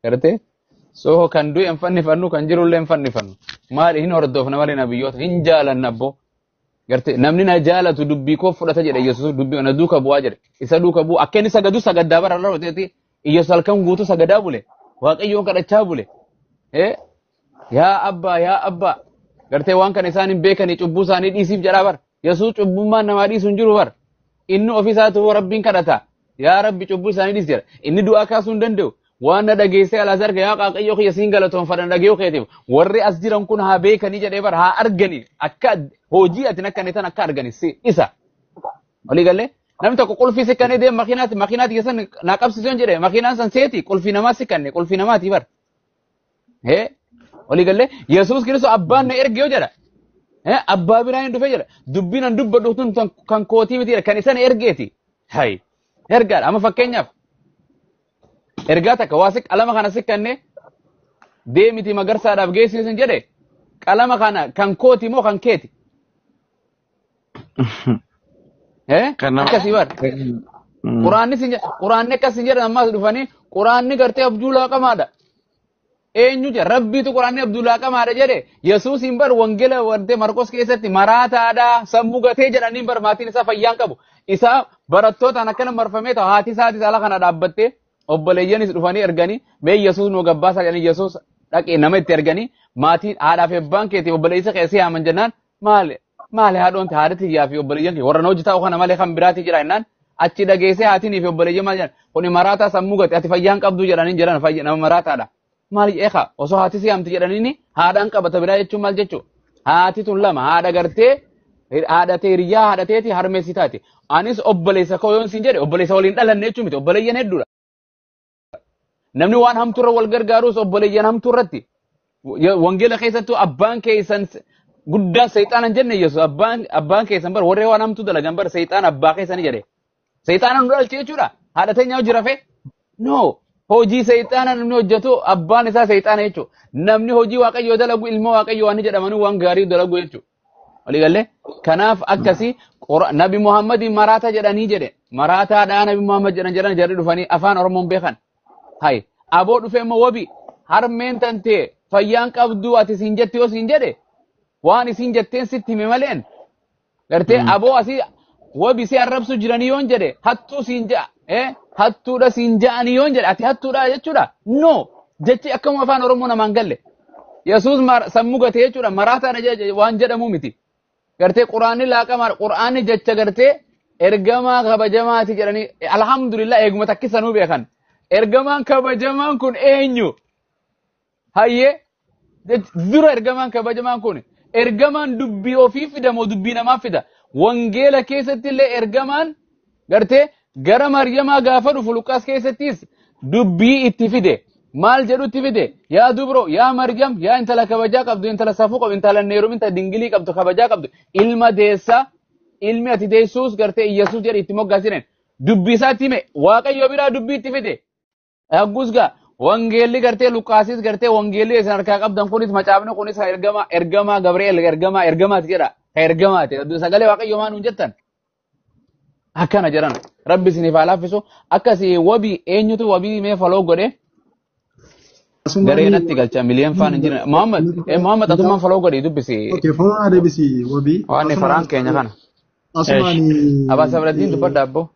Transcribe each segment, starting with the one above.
Gartee? So kan du'e hin fannifannu, kan jirullee hin fannifannu. Maali hin hordofna malee nabiyyoota hin jaalanna abboo. Gartee namni na jaalatu dubbii koo fudhata jedhe Yesuus, dubbii na duuka bu'aa jedhe. Isa duuka bu'u akka inni sagadu sagaddaa bara irra ta'eeti. Yesuus halkan guutuu sagadaa bule. Waaqayyoon kadhachaa bule. Yaa abbaa, yaa abbaa. Gartee waan kana isaan hin beekanii cubbuu isaanii dhiisiif jedhaa bara. Yesuus cubbummaan namaa dhiisu hin jiru bara. Inni ofiisaatu Rabbiin kadhata. Yaa Rabbi, cubbuu isaanii dhiisi jedha. Inni du'aa kaasuu hin danda'u. Waan na dhageessee Alaazaar yaa Waaqayyo kiyya siin galatoonfadha dhagayuu keetiif. Warri as jiran kun haa beekanii jedhee bara, haa arganii, akka hojii ati akka tan akka arganii si isa. Walii galee namni tokko qulfii si kannee deema makiinaatti makiinaatti keessan naa qabsiisuun jedhee, makiinaan san seeti, qulfii namaa si kanne, qulfii namaati bara. Hee, walii galee Yesuus Kiristoos abbaan na erge yoo jedha. Abbaa biraan hin dhufe jedha. Dubbiin an dubbadhu tun kan kootii miti jedha, kan isan ergeeti. Hayi, ergaadha. Amma fakkeenyaaf ergaa takka waa si qalama kana si kanne deemiti magarsaadhaaf geessisin jedhe, qalama kana kan kooti moo kan keeti? Akkasii bar. Quraanni sin jedha, quraanni akkas sin jedhan. Ammaas dhufanii quraanni gartee abjuu laaqamaadha. Eenyu jedha? Rabbiitu quraanni abjuu laaqamaadha jedhe. Yesuus hin bar wangeela wantee Marqos keessatti maraataadha, sammuu gatee jedhanii bar, maatiin isaa fayyaan qabu. Isaa barattootaan akkana marfamee ta'u, haati isaatis ala kana dhaabbattee, obboleeyyanis dhufanii erganii, mee Yesuus nu gabbaasaa jedhanii, Yesuus dhaqee nama itti erganii, maatiin haadhaa fi abbaan keetii obboleessa keessi yaaman jennaan, maali maali haadhoon haadha tiyyaa fi obboleeyyan kee warra na hojjetaa kana malee kan biraati jira jennaan, achi dhageessee haatinii fi obboleeyyan maal jedhan? Kuni maraataa sammuu gate, ati fayyaan qabdu jedhanii jedhan, fayya nama maraataadha. Maal eeka osoo haati si yaamti jedhaniini haadhaan qabata biraa jechuun maal jechuu? Haati tun lama, haadha gartee haadha ta'e, hiriyaa haadha ta'eeti, harmeessi taate. Anis obboleessa koo yoon siin jedhe, obboleessa waliin dhalanne jechuu miti, obboleeyyan hedduudha. Namni waan hamtuurra wal gargaarus obboleeyyan hamtuurratti. Wangeela keessattuu abbaan keessan guddaan seexaana hin jenne Yesuus, abbaan keessan bar warree waan hamtuu dalagan bar seexaan abbaa keessanii jedhe. Seexaana nu dhalche jechuudha. Haadha teenya hojii rafee? No. Hojii seexaana namni hojjetu abbaan isaa seexaana jechuudha. Namni hojii Waaqayyoo dalagu ilma Waaqayyoo waan jedhamanii waan gaarii dalagu jechuudha. Walii galee? Kanaaf akkasii Nabi Muhammadiin maraata jedhanii jedhe. Maraataadhaa Nabi Muhammad jedhan jedhan jarri dhufanii afaan Oromoon beekan. Hay, aboo dhufee immoo wabi harmeen tantee fayyaan qabduu ati siin jette yoo siin jedhe, waan isiin jetteen sitti hime maleen gartee aboo asii wabi si arrabsu jiranii yoon jedhe, hattuu siin ja'a, hattuudha siin ja'anii yoon jedhe, ati hattuudha jechuudha? No, jechi akkuma afaan Oromoo namaan galle. Yesuus sammuu gatee jechuudha, maraataadha waan jedhamu miti. Gartee quraanni laaqamaadha, quraanni jecha gartee ergamaa kabajamaati jedhanii, alhamdulillah, eeguma takkisanuu beekan. Ergamaan kabajamaan kun eenyu? Hayyee, dura ergamaan kabajamaan kun ergamaan dubbii ofii fida moo dubbii namaa fida? Wangeela keessatti illee ergamaan gartee gara Maryamaa gaafa dhufu Luqaas keessattis dubbii itti fide. Maal jedhutti fide? Yaa dubro, yaa Maryam, yaa intala kabajaa qabdu, intala safuu qabdu, intala neerum, intala dingilii qabdu, kabajaa qabdu, ilma deessaa, ilmi ati deessuus gartee Iyyasuus jedhe itti moggaasinen. Dubbii isaatti hime, Waaqayyo biraa dubbii itti fide. Haggus gaa wangeelli gartee Luqaasis gartee wangeelli isin harkaa qabdan kunis, macaafni kunis ergama ergamaa Gabri'eel ergamaa ergamaati jedha. Ka ergamaati. Sagalee Waaqayyo maa nuun jettan? Akkana jedhan. Rabbi isiniif haa laaffisu. Akkasii wabii eenyutu wabii mee follow godhe? Garee natti galcha miliyoon faan hin jiran. Muhammad, Muhammad, atumaan follow godhi dubbisi. Okay, follow na deebisi wabii. Waan faraan keenya kana. Asumaan. Abaa Sabraddiin dubbadha abboo.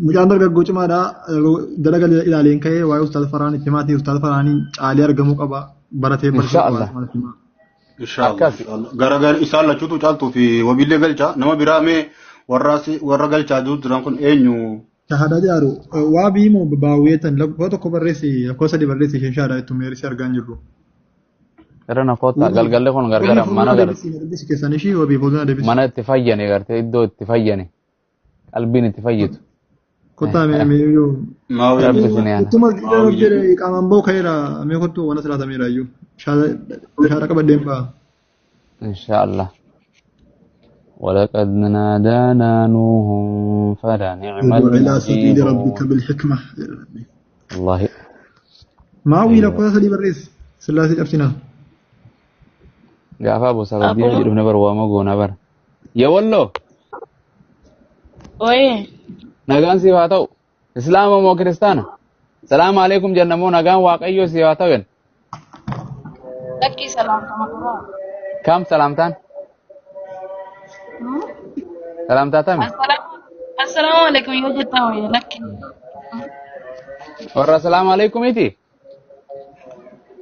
Mucaan dargaggoo cimaadha. Dalaga ilaaleen ka'ee waa'ee Ustaaz Farhaan itti himaatii, Ustaaz Farhaaniin caalee argamuu qaba. Baratee barsiisuu Inshaallah. qaba. Inshallah. Akkas. Gara gara isaan lachuutu caaltuu fi wabiillee galcha. Nama biraa mee warra warra galchaa jiran kun eenyu? Shahaadaa jedharu waa bii moo baawweetan lakkoofsa tokko barreessi, lakkoofsa 3 barreessi, isheen shahaadaa jettu meerisii argaa hin jirru. Gara na koottaa galgalli kun gargara mana gar Deebisi keessan ishii wabii fuuldura deebisi. Mana itti fayyane, gartee iddoo itti fayyane, qalbiin itti fayyitu. Kottaa mee mee yoo. Maawii. Rabbi isin yaana. Ittuma jedhe qaamaan ba'u ka'eera, mee kottu waan asilaatameera iyyuu. Shahaadaa qabadheen ba'a. Inshaallah. ولقد نادانا نوح فلنعم ادع إلى سبيل المجيبون. ربك بالحكمة. والله. Maawwii lakkoofsa 3 barreessi. Sillaasee cabsinaa. Gaafa Abu Sababbii hojii dhufne bar waama goona bar. Yaa walloo. Oye, Nagaan siif haa ta'u. Islaama moo kiristaana? Salaamu alaikum jenna moo nagaan Waaqayyoo si haa ta'u jenna. Lakkii salaamtama duraa. Kam salaamtaan? Salaamtaa tami? Assalaamu alaikum yoo jettaa wayya lakki. Warra salaamu alaikumiiti?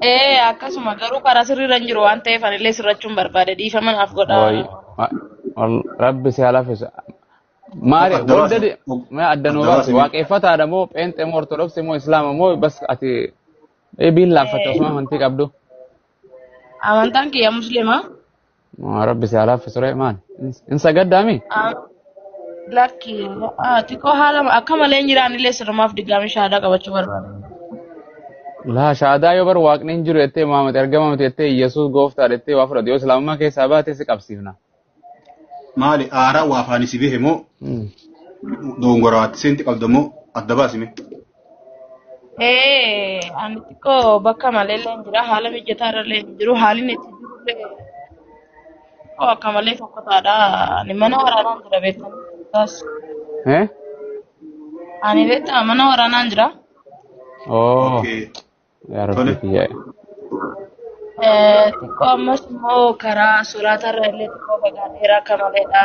Ee akkasuma garuu karaa sirriirra hin jiru waan ta'eef anillee sirrachuun barbaade dhiifama naaf godhaa. Wayi Rabbi si haa laffisu. Maali Adda wanda baasi. mee adda nuu Adda baasi baasi mee. waaqeffataadha moo pheenxee moo ortodoksii moo islaama moo bas ati eebiin laaffatte osuma amantii qabdu. Amantaan kiyya musliima. Rabbi si haa laffisu ree maali? In sagaddaami? Lakki xiqqoo haala akka malee hin jiraanillee sirrumaaf diggaami shahaadaa qabachuu barbaade. Laa shahaadaa yoo bar waaqni hin jiru jettee Muhammad ergama miti jettee Yesuus gooftaadha jettee waa fudhate yoo islaamummaa keessaa baate si qabsiifna. Maali aaraa waa afaan si behe moo dongoraatti seenti qabda moo adda baasi mee. Ee ani xiqqoo bakka maleellee hin jira haala mijataa irrallee hin jiru haalli inni itti jirullee xiqqoo akka malee fokkotaadha. Ani mana waraanaan jira beektanii. Eh? Ani beektaa mana waraanaan jira. Oh. Okay. Yaa Rabbi Tole. kiyya. Xiqqoo ammas immoo karaa solaatarra illee xiqqoo fagaadheera akka maleedha.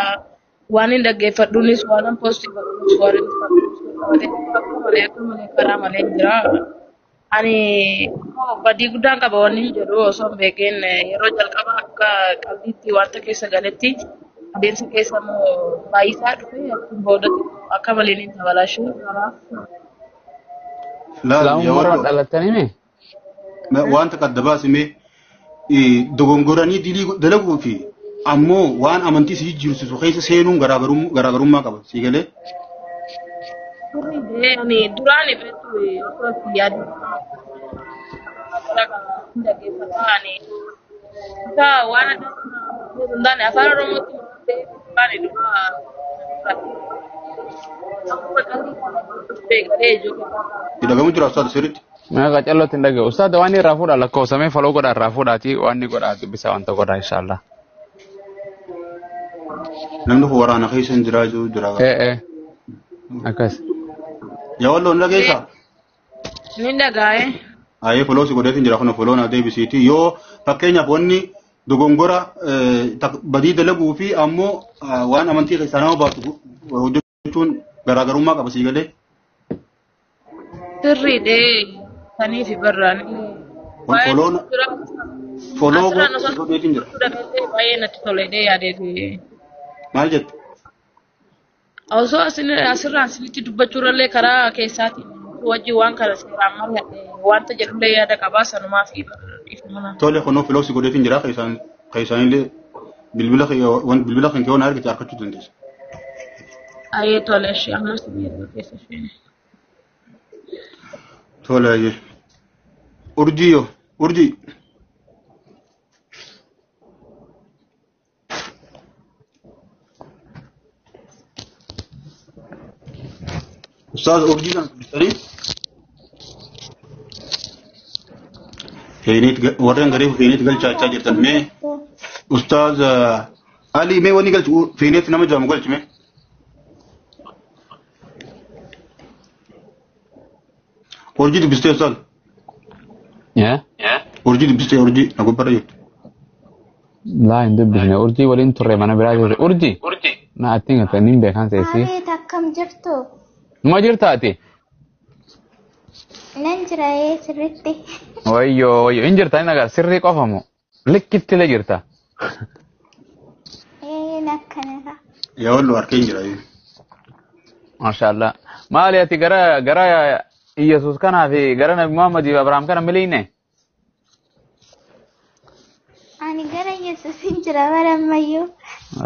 Waan hin dhaggeeffadhuunis waan hin poostii godhuunis waan hin uffadhuunis qabatee akka malee akka malee karaa malee hin jira. Ani xiqqoo badii guddaan qaba wanni hin jedhu osoo hin beekin yeroo jalqaba akka qalbiitti wanta keessa galetti adeemsa keessa immoo baay'isaa dhufe achiin booda akka malee ni tabalaashu kanaaf. Laal yaa Islaamummaa irraa warra dhalattanii mee? wanta adda baasi mee dogongoranii dilii dalaguu fi ammoo waan amantii si jijjiirsisu keessa seenuun garaagarummaa qaba si galee. Ani duraan beektu osoo itti yaadu dhaggeeffataa ani isa waan adda hin taane afaan Oromootti waan dura akkuma qalbii beekalee ijoollee. Dhagamu jira ustaad sirriitti. Mee qacallootti hin dhagahu. Ustaad waan irraa fuudha lakkoofsamee faloo godha irraa fuudhaati waan inni godhaa dubbisa wanta godhaa inshaallah. Namni kun waraana keessa hin jiraa jiru jira. Ee ee akkas. Yaa walloo hin dhageessaa? Ni dhagaa'e. Ayee foloo si godheetiin jira kun foloo naa deebisiiti. Yoo fakkeenyaaf wanni dogongora badii dalaguu fi ammoo waan amantii keessaa nama baasu hojjechuun garaagarummaa qaba sii galee. Sirriidhee sanii fi barraan. Foloo foloo Asirraan osoo godheetiin jira. baay'ee natti toledhee yaadeeti. Maal jette? Osoo asirraan isinitti dubbachuurrallee karaa keessaatiin wajjin waan kana seeraan mari'adhe wanta jedhullee yaada qabaa sanumaa fi dhiifama. Tole kunoo foloo si godheetiin jira keessaanillee bilbila bilbila kan kee waan argite argachuu dandeessa. Ayyee tole ishee ammas biyya keessa isheen. Tole ayyee. Urjii yoo urjii. Ustaaz urjii kan dubbistanii Feeniit warreen garee feeniit galchaachaa jirtan mee Ustaaz Ali mee wanni galchu feeniit nama jedhamu galchi mee. Urjii dubbistee Ustaaz. Yaa? Urjii dubbistee urjii na gubbarra jirtu. Laa hin dubbisne urjii waliin turre mana biraa jirre urjii. Na attiin gata niin beekan seesii. Abeet akkam jirtu? Numa jirta ati? Nan jira ee sirriitti. Wayyoo wayyoo hin jirta inni agarra sirrii qofa moo likkittilee jirta. Een akkanadha. Yaa walloo harkeen jira. Maashaallah. Maali ati gara gara Iyesuus kanaa fi gara Nabi Muhammad fi Abrahaam kana miliine? Ani gara Yesuusin jira bara ammayyuu.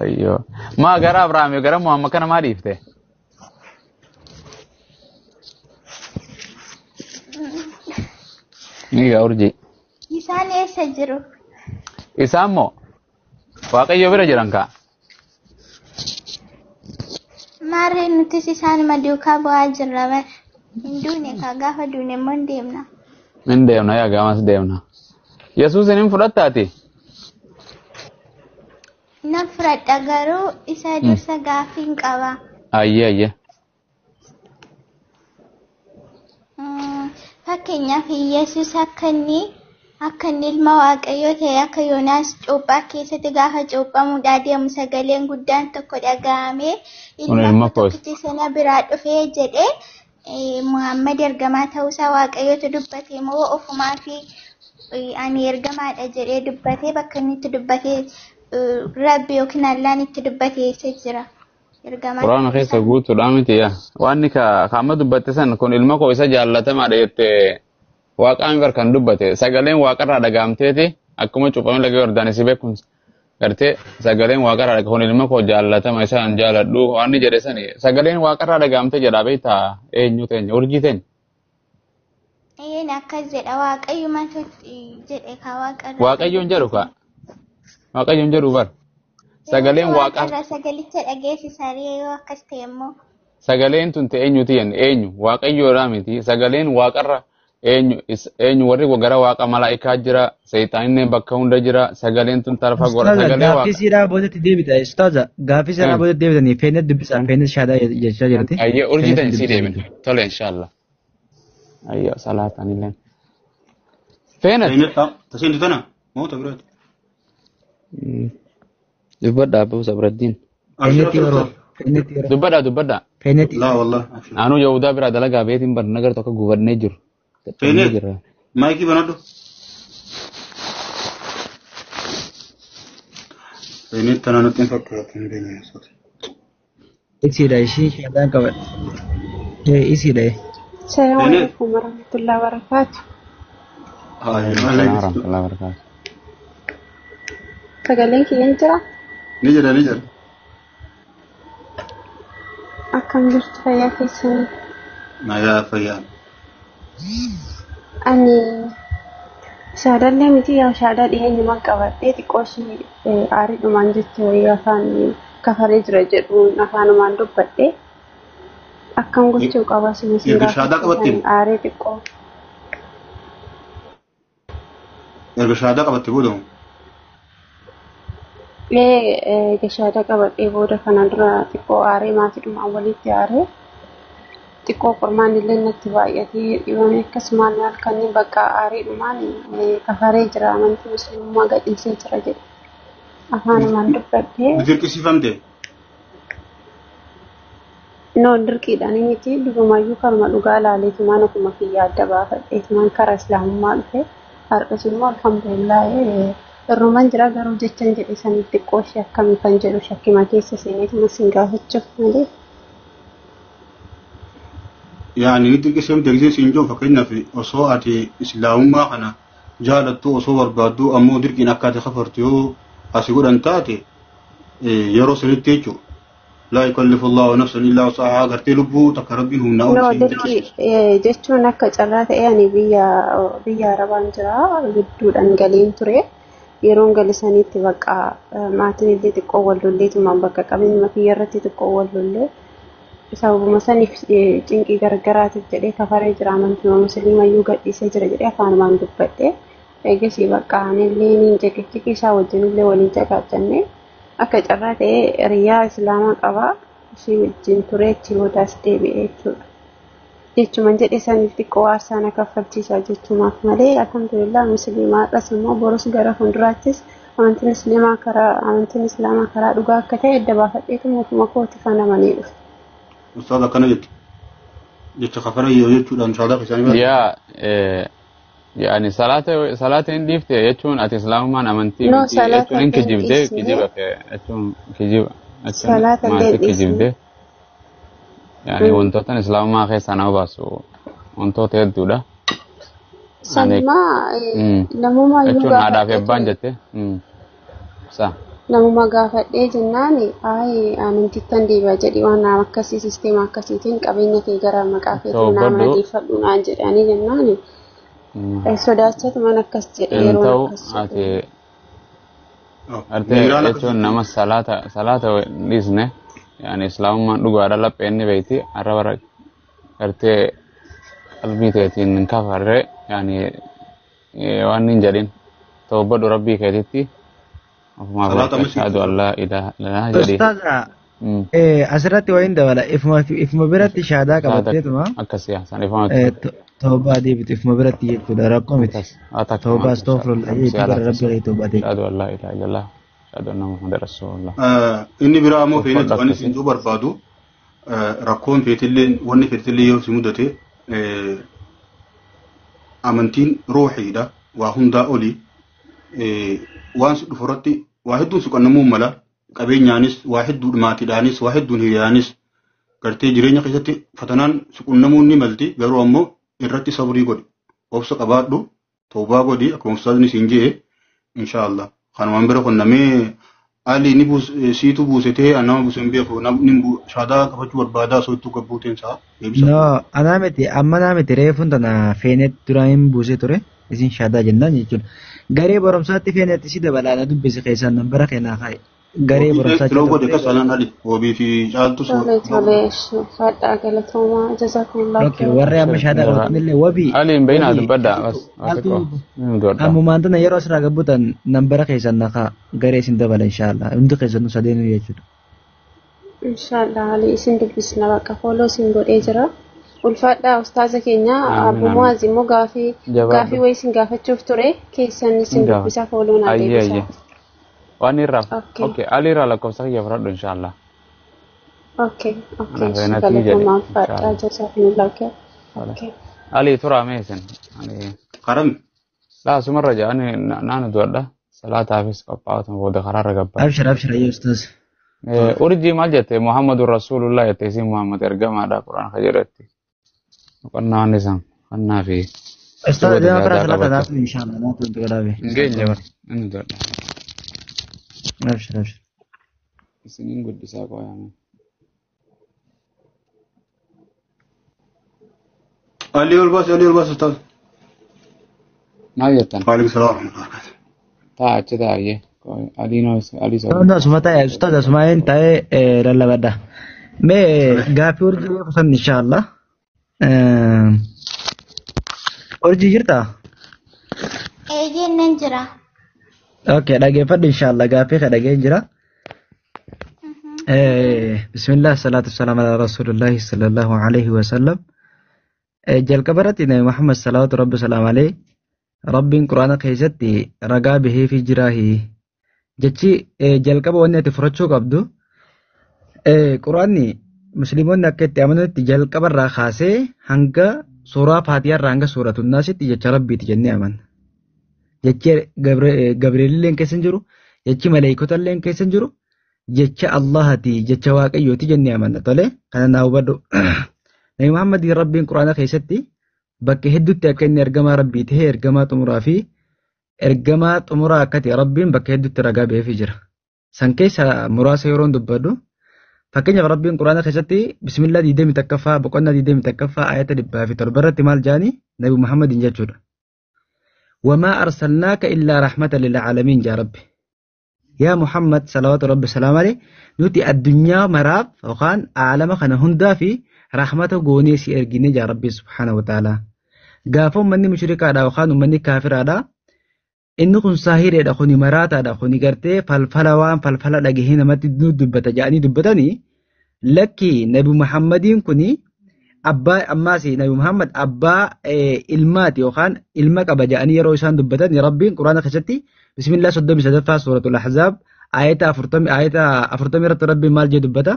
Ayyoo. Maa gara Abrahaam fi gara Muhammad kana maa dhiifte? Egaa urjii. Isaan eessa jiru? Isaan moo Waaqayyo bira jiran kaa? Maarree nutis isaanuma duukaa bu'aa jirra bara. Hin duune kaa gaafa duune immoo hin deemna. Hin deemna yaa gamas deemna. Yesuusin hin fudhattaati? Nan fudhadha garuu isa dursa gaaffii hin qaba. Ayyee ayyee. Fakkeenyaaf Yesuus akka inni ilma Waaqayyoo ta'e akka Yoonaas cuuphaa keessatti gaafa cuuphamuudhaa deemu sagaleen guddaan tokko dhaga'amee Kun ilma ilma koo koos. Tokkichi sana biraa dhufee jedhee, Muhammad ergamaa ta'uusaa Waaqayyootu dubbate moo ofumaa fi ani ergamaadha jedhee dubbate? Bakka inni itti dubbate, Rabbi yookiin Allaan itti dubbate eessa jira? Ergamaa Quraana keessa ta'uusaa. Guutuudha miti yaa. Waan ka amma dubbatte san kun ilma koo isa jaallatamaadha jette waaqaan bar kan dubbate sagaleen waaqarraa dhagaamteeti akkuma cuuphamee laga Yordaanis beekun gartee sagaleen waaqarraa dhaga kun ilma koo jaallatama isa an jaaladhu waan inni jedhe sani sagaleen waaqarraa dhagaamte jedha beektaa eenyu teenya urjii teenya. Een, akkas jedha, Waaqayyumatu jedhe ka waaqarraa kan Waaqayyoon jedhu dubbate. Ka Waaqayyoon jedhu bar sagaleen Eenyutu waaqa waaqarraa sagalicha dhageessisa ree yoo akkas ta'e immoo? Sagaleen tun ta'e eenyuti jenne eenyu waaqayyoodhaa miti sagaleen waaqarra eenyu eenyu warri gara waaqa malaa'ikaa jira seexaaninne bakka hunda jira sagaleen tun tarfa godha Ustaaza, sagalee gaaffii waaqa. siidhaa boodatti deebita. Ustaaza, gaaffii siidhaa boodatti deebitanii feenet dubbisaa feenet shaadaa jechaa jirti. Ayyee, urjii Feenet tan sii dubbisaa deebin jirti. tole inshallah. Ayyee, salaatanillee feenat. Feenet tasiintu tana moo ta biraati? Dubbadha abbuu sabraddiin. Abshir. Feenetti Abshir yeroo ustaaz. feenetti yeroo Dubbadha, dubbadha. Feenetti. Laa wallah, abshir. Naannoo yahudaa biraa dalagaa beetiin bar nagar tokko gubannee jiru dadhabnee Feenet jirra. Maayikii banadhu. Feenet tana nutti hin fakkaatu, hin beekne ustaaz. Isiidha ishii shaadaan qabadha. Isiidha. السلام Feenet. عليكم ورحمة الله وبركاته. Haa. Waalaikum salaam warahmatullahi wabarakatuh. Sagaleen kiyyan jira? Ni jira, ni jira. Akkam jirtu, fayyaa keessanii? Nagaa, fayyaa. Ani shaadallee miti, yaa shaadaa dhiyeenyumaan qabadhee xiqqoo ishii aariidhumaan jecha wayii afaan kafaree jira jedhuun afaanumaan dubbadhee akkam gochuu qaba isin Erga shaadaa gaafachuudhaan qabatteen aaree xiqqoo. Erga shaadaa qabatte booda moo? Ee, shaadaa qabadhee booda. Kana dura xiqqoo aaree maatiidhumaan walitti aaree xiqqoo qormaan illee natti baay'atee dhibame akkasumaan halkanii bakka aariidhumaan kafaree jira, amantii musliimummaa gadhiisee jira jedhe afaanumaan dubbadhee. Ni dirqisiifamte? No, dirqiidhaan miti, durumayyuu karuma dhugaa ilaaleetumaan ofuma kiyya adda baafadheetumaan karaa islaamummaa dhufe. Har'as immoo alhamdulillah irruman jira, garuu jechan jedhe saniif xiqqoo ishee akkamii kan jedhu shakkima keessa seeneetuma sin gaafachuuf malee. Yaani ni dirqisiifamte gisee siin jiru, fakkeenyaaf osoo ati islaamummaa kana jaalattu osoo barbaaddu ammoo dirqiin akka ati kafartu yoo asi godhan taate, yeroo sanitti jechuudha. Laa yukallifu Allahu nafsan illaa wusahaa, gartee lubbuu takka rabbiin humnaa ol No, siin dirqii dirqisiisu. jechuun akka carraa ta'e ani biyya Arabaan jira, gidduudhaan galeen ture. Yeroon gale sanitti bakka maatiin illee xiqqoo wal lolleetumaan bakka qabeenya kiyya irratti xiqqoo wal lollee sababuma saniif cinqii gargaraatiif jedhee kafaree jira, amantii musliimayyuu gadhiisee jira jedhee afaanumaan dubbadhe. Eegasii bakka anillee niin ciqiciqii isaa wajjinillee waliin caqacanne akka carraa ta'e hiriyaa islaamaa qabaa, ishii wajjin ture, achi boodaas deebi'e jechuudha. Jechuman jedhe saniif xiqqoo aarsaa na kaffalchiisa jechumaaf malee, alhamdulillah musliimaadhas immoo borus gara fuulduraattis amantiin islaamaa karaa dhugaa akka ta'e adda baafadheetu ofuma kooti kan amanee dhufe. Ustaaz akkana jette. Jecha kafara yoo jechuudhaan shaadaa isaanii baate. Yaa, yaani salaata hin dhiifte jechuun ati islaamummaan amantii No, miti salaata jechuun hin illee hin kijibde dhiisne. kijiba kee jechuun kijiba jechuun Salaata illee maaltu hin dhiisne. kijibde yaani wantoota islaamummaa keessaa nama baasu wantoota hedduudha. Ani Sanumaa namumayyuu jechuun haadhaa fi gaafadhee abbaan ture. jette sa Namuma gaafadhee jennaan ayi amantittan deebi'a jedhi, waan nama akkasii sisteema akkasiitiin qabeenya kee gara maqaa keetiin naa toobadhu deeffadhu naan jedhanii jennaan sodaachatumaan akkas jedhe hin yeroon ta'u akkas jedhu. Ati gartee Miiraan jechuun akkasitti. Nama salaata dhiisne yaani islaamummaan dhugaadha lapheen ni beeyti arraba gartee qalbii teetiin hin kafarre yaani waan hin jedhin toobadhu rabbii keetitti ofumaaf Salaata gartee amma ashhadu an laa ilaaha illallah jedhi. Ustaaza, Asirratti wayin dabala ifuma biratti shaadaa qabatteetuma. Akkasii san ifuma. Toobaa deebitu ifuma biratti jechuudha rakkoo miti. Toobaa astaghfirullah jechuudha gara rabbi toobaa deebitu. Ashhadu an laa ilaaha illallah ashhadu anna muhammadan rasuulullah. Inni biraa ammoo feenetti waan isin jechuu barbaadu rakkoon feetillee wanni feetillee yoo si mudate amantiin ruuxiidha waa hundaa oli waan si dhufu irratti waa hedduun si qunnamuu mala qabeenyaanis waa hedduun maatiidhaanis waa hedduun hiriyaanis gartee jireenya keessatti fatanaan si qunnamuun ni malti garuu ammoo irratti sabrii godhi obsa qabaadhu toobaa godhi akkuma ustaazni siin jee inshaallah kanumaan bira qunnamee Ali ni buus siitu buusetee nama buuse hin beeku namni shaadaa qabachuu barbaadaa osoo ittuu gabbuuteen isaa deebisa. No, anaa miti amma naa miti reefuun tana feenetti duraan hin buusee ture isin shaadaa jennaan jechuudha. Garee barumsaatti feenetti si dabalaa na dubbise keessaan nambara keenaa kaa'e. Garee barumsaatti. Filoo godhe akkas sanaan Ali wabii fi caaltus. Tole tole fadhaa galatoomaa jazakumullah. Okay, warri amma shaadaa qabatanillee wabii. Ali hin beeknaa dubbadhaa bas. Ammumaan tana yeroo asirraa gabbutan nambara keessan na kaa'a garee isin dabala inshaallah hundi keessan nu sadeenuu jechuudha. Inshaallah Ali isin dubbisna bakka fooloo isin godhee jira. Ulfaadhaa ustaaza keenya Abbu Mu'aaz immoo gaafii gaafii wayii isin gaafachuuf ture keessan isin dubbisa fooloo naa deebisa. Waan irraa okay Ali irraa lakkoofsa kiyya fudhadhu inshaallah. Okay okay galatoomaa ulfaadhaa jazakumullah khair. Okay. Ali turaa mee isin. Karami. Laa sumarra jaa ani naanu du'adha. Salaataafis qophaa'atuma booda karaarra gabbaa. Abshir abshir ayyoo ustaaz. Urjii maal jette Muhammadu Rasuulullah jette isin Muhammad ergamaadha Quraan ka jedhatti. Boqonnaa waan isaan qonnaa fi. Ustaaz deema karaa salaata naaf inshaallah naaf wanti godhaabe. Hin geenye bara inni du'adha. Abshir abshir. Isiniin guddisaa qoyaame. Ali ol baas Ali ol baas ustaaz. Maal jettan? Waalaikum salaam wa rahmatullahi wa barakatuh. Taa achi taa'iyyee. Ali No, no, asuma taa'e ustaaz asuma hin taa'e lallabadha. Mee gaaffii urjii kutan inshaallah. Urjii jirtaa? Eeyyeen nan jira. Okay, dhaggeeffadhu inshaallah gaaffii ka dhageen jira. Bismillah salaatu salaam ala rasuulillahi sallallahu alaihi wa sallam. Jalqaba irratti Nabi Muhammad salawaatu rabbi salaam alayhi rabbiin quraana keessatti ragaa bahee fi jiraahi jechi jalqaba wanni ati furachuu qabdu quraanni musliimonni akka itti amanutti jalqaba irraa kaasee hanga suuraa faatiyaa irraa hanga suuratu naasitti jecha rabbiiti jennee amanna. Jechi Gabrielillee keessa hin jiru, jechi maleekotallee keessa hin jiru, jecha Allahati, jecha Waaqayyooti jennee amanna. Tole kana naa hubadhu. Nabi Muhammad rabbiin quraana keessatti bakka hedduutti akka inni ergamaa rabbii ta'e ergamaa xumuraa fi ergamaa xumuraa akka ta'e rabbiin bakka hedduutti ragaa ba'eefii jira. San keessa muraasa yeroon dubbadhu fakkeenyaaf rabbiin quraana keessatti bismillaa 21ffaa boqonnaa 21ffaa ayata 107 irratti maal jaani Nabi Muhammadin jechuudha. Wamaa arsalnaaka illaa rahmata lilcaalamiin jaa rabbi. Yaa Muhammad salawaatu rabbi salaam alayhi nuti addunyaa maraaf yookaan aalama kana hundaa fi rahmata goonee si ergine jaa rabbi subhaanahu wa ta'ala. Gaafa uummanni mushrikaadha yookaan uummanni kaafiraadha inni kun saahireedha kuni maraataadha kuni gartee falfala waan falfala dhagahee namatti dubbata jedhanii dubbatanii lakki Nabi Muhammadiin kuni abbaa ammaas Nabi Muhammad abbaa ilmaati yookaan ilma qaba jedhanii yeroo isaan dubbatan rabbiin quraana keessatti bismillah 33ffaa suuratul ahzaab ayata 40 irratti rabbiin maal jedhe dubbata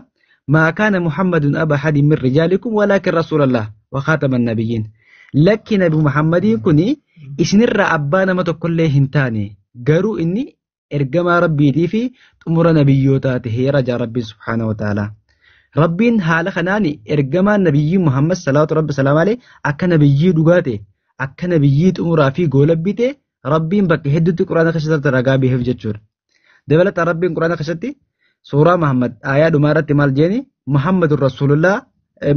ما كان محمد أبا أحد من رجالكم ولكن رسول الله وخاتم النبيين لكن نبي محمد كني إسنر أبانا ما تقول له هنتاني قالوا إني إرجما ربي دي في تمر نبيوتاته رجا ربي سبحانه وتعالى ربين حال خناني إرجما نبي محمد صلى الله عليه وسلم عليه أكا نبي دغاته أكا نبي تمر في غولبيته ربين بك هدت القرآن خشتت رقابي هفجتشور دبلت ربين قرآن خشتي سورة محمد آية دمارة مال جيني محمد رسول الله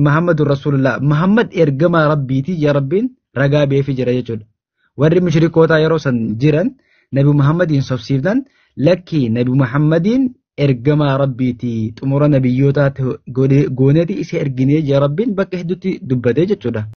محمد رسول الله محمد إرجما ربيتي يا ربين رقابي في جرى warri mushrikoota yeroo san jiran Nabi Muhammadiin sobsiiftan lakki Nabi Muhammadiin ergamaa rabbiiti xumura nabiyyootaa gooneeti isa erginee jira rabbiin bakka hedduutti dubbatee jechuudha.